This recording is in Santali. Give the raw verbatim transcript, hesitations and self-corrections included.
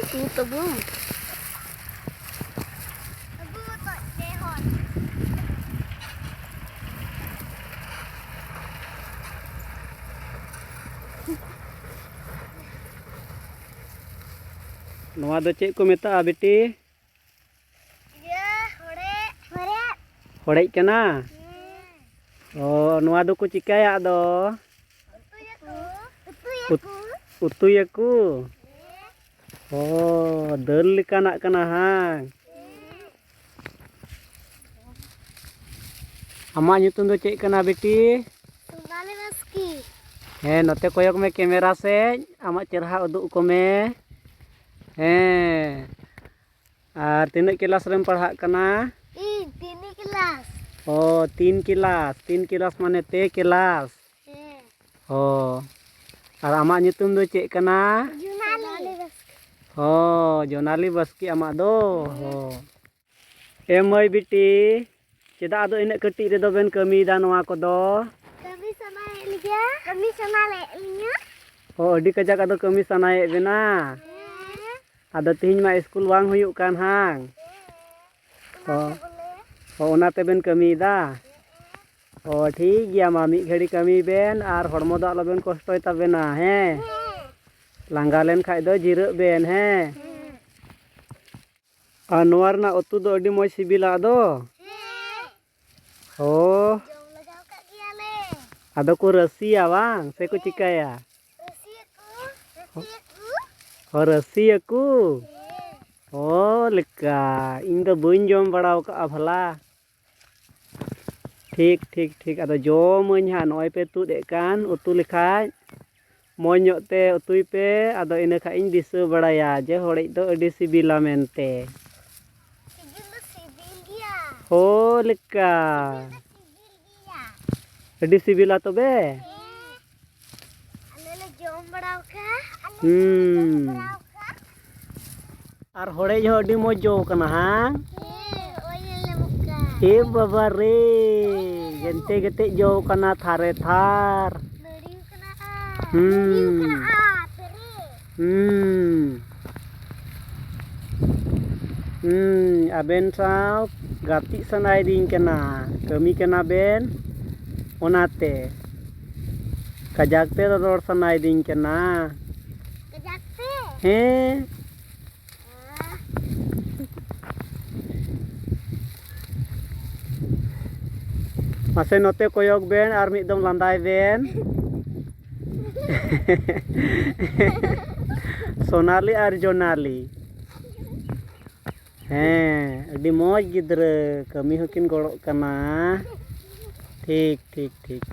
ᱩᱛᱩ ᱛᱟᱵᱚᱱ᱾ ᱟᱹᱜᱩ ᱦᱚᱛᱚᱫ ᱯᱮ ᱦᱚᱲ᱾ ᱱᱚᱣᱟ ᱫᱚ ᱪᱮᱫ ᱠᱚ ᱢᱮᱛᱟᱜᱼᱟ, ᱵᱤᱴᱤ? ᱤᱭᱟᱹ, ᱦᱚᱲᱮᱡ᱾ ᱦᱚᱲᱮᱡ᱾ ᱦᱚᱲᱮᱡ ᱠᱟᱱᱟ? ᱦᱮᱸ᱾ ᱚ, ᱱᱚᱣᱟ ᱫᱚᱠᱚ ᱪᱤᱠᱟᱹᱭᱟ ᱟᱫᱚ? ᱩᱛᱩᱭᱟᱠᱚ᱾ ᱩᱛᱩᱭᱟᱠᱚ᱾ ᱩᱛ-, ᱩᱛᱩᱭᱟᱠᱚ? ᱦᱮᱸ᱾ ᱚ, ᱫᱟᱹᱞ ᱞᱮᱠᱟᱱᱟᱜ ᱠᱟᱱᱟ ᱦᱟᱝ? ᱦᱮᱸ᱾ ᱟᱢᱟᱜ ᱧᱩᱛᱩᱢ ᱫᱚ ᱪᱮᱫ ᱠᱟᱱᱟ, ᱵᱤᱴᱤ? ᱥᱳᱱᱟᱞᱤ ᱵᱟᱥᱠᱮ᱾ ᱦᱮᱸ, ᱱᱚᱛᱮ ᱠᱚᱭᱚᱜ ᱢᱮ ᱠᱮᱢᱮᱨᱟ ᱥᱮᱫ, ᱟᱢᱟᱜ ᱪᱮᱨᱦᱟ ᱩᱫᱩᱜ ᱠᱚᱢᱮ᱾ ᱦᱮᱸ, ᱟᱨ ᱛᱤᱱᱟᱹᱜ ᱠᱮᱞᱟᱥ ᱨᱮᱢ ᱯᱟᱲᱦᱟᱜ ᱠᱟᱱᱟ? ᱤᱧ ᱛᱤᱱᱤ ᱠᱮᱞᱟᱥ᱾ ᱚ, ᱛᱤᱱ ᱠᱮᱞᱟᱥ, ᱛᱤᱱ ᱠᱮᱞᱟᱥ ᱢᱟᱱᱮ ᱯᱮ ᱠᱮᱞᱟᱥ᱾ ᱦᱮᱸ᱾ ᱚ, ᱟᱨ ᱟᱢᱟᱜ ᱧᱩᱛᱩᱢ ᱫᱚ ᱪᱮᱫ ᱠᱟᱱᱟ? ᱡᱩᱱᱟᱞᱤ ᱵᱟᱥᱠᱮ᱾ ᱚ, ᱡᱚᱱᱟᱞᱤ ᱵᱟᱥᱠᱮ ᱟᱢᱟᱜ ᱫᱚ? ᱦᱮᱸ᱾ ᱚ᱾ ᱮ ᱢᱟᱹᱭ ᱵᱤᱴᱤ, ᱪᱮᱫᱟᱜ ᱟᱫᱚ ᱤᱱᱟᱹᱜ ᱠᱟᱹᱴᱤᱡ ᱨᱮᱫᱚ ᱵᱮᱱ ᱠᱟᱹᱢᱤᱭᱮᱫᱟ ᱱᱚᱣᱟ ᱠᱚᱫᱚ? ᱠᱟᱹᱢᱤ ᱥᱟᱱᱟᱭᱮᱫ ᱞᱤᱧᱟ᱾ ᱠᱟᱹᱢᱤ ᱥᱟᱱᱟᱭᱮᱫ ᱞᱤᱧᱟ᱾ ᱚ, ᱟᱹᱰᱤ ᱠᱟᱡᱟᱠ ᱟᱫᱚ ᱠᱟᱹᱢᱤ ᱥᱟᱱᱟᱭᱮᱫ ᱵᱮᱱᱟ? ᱦᱮᱸ᱾ ᱟᱫᱚ ᱛᱤᱦᱤᱧ ᱢᱟ ᱥᱠᱩᱞ ᱵᱟᱝ ᱦᱩᱭᱩᱜ ᱠᱟᱱ ᱦᱟᱝ? ᱦᱮᱸ᱾ ᱚ᱾ ᱚᱱᱟᱛᱮ ᱵᱚᱞᱮ᱾ ᱚ, ᱚᱱᱟ ᱛᱮᱵᱮᱱ ᱠᱟᱹᱢᱤᱭᱮᱫᱟ? ᱦᱮᱸ᱾ ᱚ, ᱴᱷᱤᱠ ᱜᱮᱭᱟ, ᱢᱟ ᱢᱤᱫ ᱜᱷᱟᱹᱲᱤ ᱠᱟᱹᱢᱤ ᱵᱮᱱ ᱟᱨ ᱦᱚᱲᱢᱚ ᱫᱚ ᱟᱞᱚᱵᱮᱱ ᱠᱚᱥᱴᱚᱭ ᱛᱟᱵᱮᱱᱟ, ᱦᱮᱸ? ᱦᱮᱸ᱾ ᱞᱟᱸᱜᱟ ᱞᱮᱱ ᱠᱷᱟᱡ ᱫᱚ ᱡᱤᱨᱟᱹᱜ ᱵᱮᱱ, ᱦᱮᱸ? ᱦᱮᱸ᱾ ᱟᱨ ᱱᱚᱣᱟ ᱨᱮᱱᱟᱜ ᱩᱛᱩ ᱫᱚ ᱟᱹᱰᱤ ᱢᱚᱡᱽ ᱥᱤᱵᱤᱞᱟ ᱟᱫᱚ᱾ ᱦᱮᱸ᱾ ᱚ᱾ ᱡᱚᱢ ᱞᱟᱜᱟᱣ ᱠᱟᱜ ᱜᱮᱭᱟᱞᱮ᱾ ᱟᱫᱚ ᱠᱚ ᱨᱟᱹᱥᱤᱭᱟ ᱵᱟᱝ? ᱥᱮ ᱠᱚ ᱪᱤᱠᱟᱹᱭᱟ? ᱨᱟᱹᱥᱤᱭᱟᱠᱚ, ᱨᱟᱹᱥᱤᱭᱟᱠᱚ᱾ ᱚ, ᱨᱟᱹᱥᱤᱭᱟᱠᱚ? ᱦᱮᱸ᱾ ᱚ, ᱞᱮᱠᱟ᱾ ᱤᱧ ᱫᱚ ᱵᱟᱹᱧ ᱡᱚᱢ ᱵᱟᱲᱟ ᱟᱠᱟᱫᱼᱟ ᱵᱷᱟᱞᱟ᱾ ᱴᱷᱤᱠ, ᱴᱷᱤᱠ, ᱴᱷᱤᱠ᱾ ᱟᱫᱚ ᱡᱚᱢᱟᱹᱧ ᱦᱟᱸᱜ, ᱱᱚᱜᱼᱚᱭ ᱯᱮ ᱛᱩᱫ ᱮᱫ ᱠᱟᱱ ᱩᱛᱩ ᱞᱮᱠᱷᱟᱡ᱾ ᱢᱚᱡᱽ ᱧᱚᱜ ᱛᱮ ᱩᱛᱩᱭ ᱯᱮ, ᱟᱫᱚ ᱤᱱᱟᱹ ᱠᱷᱟᱡ ᱤᱧ ᱫᱤᱥᱟᱹ ᱵᱟᱲᱟᱭᱟ ᱡᱮ ᱦᱚᱲᱮᱡ ᱫᱚ ᱟᱹᱰᱤ ᱥᱤᱵᱤᱞᱟ ᱢᱮᱱᱛᱮ᱾ ᱥᱤᱵᱤᱞ ᱫᱚ ᱥᱤᱵᱤᱞ ᱜᱮᱭᱟ᱾ ᱦᱳ ᱞᱮᱠᱟ᱾ ᱥᱤᱵᱤᱞ ᱫᱚ ᱥᱤᱵᱤᱞ ᱜᱮᱭᱟ᱾ ᱟᱹᱰᱤ ᱥᱤᱵᱤᱞᱟ ᱛᱚᱵᱮ? ᱦᱮᱸ᱾ ᱟᱞᱮ ᱞᱮ ᱡᱚᱢ ᱵᱟᱲᱟᱣ ᱠᱟᱜᱼᱟ᱾ ᱟᱞᱮ ᱦᱩᱸ᱾ ᱞᱮ ᱡᱚᱢ ᱵᱟᱲᱟᱣ ᱠᱟᱜᱼᱟ᱾ ᱟᱨ ᱦᱚᱲᱮᱡ ᱦᱚᱸ ᱟᱹᱰᱤ ᱢᱚᱡᱽ ᱡᱚ ᱠᱟᱱᱟ, ᱦᱟᱝ? ᱦᱮᱸ, ᱳᱭ ᱧᱮᱞ ᱧᱟᱢᱚᱜ ᱠᱟᱱ᱾ ᱮ ᱵᱟᱵᱟ ᱨᱮ, ᱜᱮᱱᱛᱮ ᱜᱮᱛᱮ ᱡᱚ ᱠᱟᱱᱟ ᱛᱷᱟᱨᱮ ᱛᱷᱟᱨ᱾ ᱱᱟᱹᱲᱤ ᱠᱟᱱᱟ᱾ ᱦᱩᱸ᱾ ᱦᱩᱭᱩᱜ ᱠᱟᱱᱟ ᱟᱨ ᱯᱮᱨᱮᱡ᱾ ᱦᱩᱸ᱾ ᱦᱩᱸ, ᱟᱵᱮᱱ ᱥᱟᱶ ᱜᱟᱛᱮᱜ ᱥᱟᱱᱟᱭᱮᱫᱤᱧ ᱠᱟᱱᱟ, ᱠᱟᱹᱢᱤ ᱠᱟᱱᱟ ᱵᱮᱱ ᱚᱱᱟᱛᱮ᱾ ᱠᱟᱡᱟᱠ ᱛᱮ ᱨᱚᱨᱚᱲ ᱥᱟᱱᱟᱭᱮᱫᱤᱧ ᱠᱟᱱᱟ᱾ ᱠᱟᱡᱟᱠ ᱛᱮ? ᱦᱮᱸ᱾ ᱢᱟᱥᱮ ᱱᱚᱛᱮ ᱠᱚᱭᱚᱜ ᱵᱮᱱ ᱟᱨ ᱢᱤᱫ ᱫᱚᱢ ᱞᱟᱸᱫᱟᱭ ᱵᱮᱱ᱾ ᱥᱳᱱᱟᱞᱤ ᱟᱨ ᱡᱳᱱᱟᱞᱤ᱾ ᱦᱮᱸ, ᱟᱹᱰᱤ ᱢᱚᱡᱽ ᱜᱤᱫᱽᱨᱟᱹ, ᱠᱟᱹᱢᱤ ᱦᱚᱸᱠᱤᱱ ᱜᱚᱲᱚᱜ ᱠᱟᱱᱟ᱾ ᱴᱷᱤᱠ, ᱴᱷᱤᱠ, ᱴᱷᱤᱠ᱾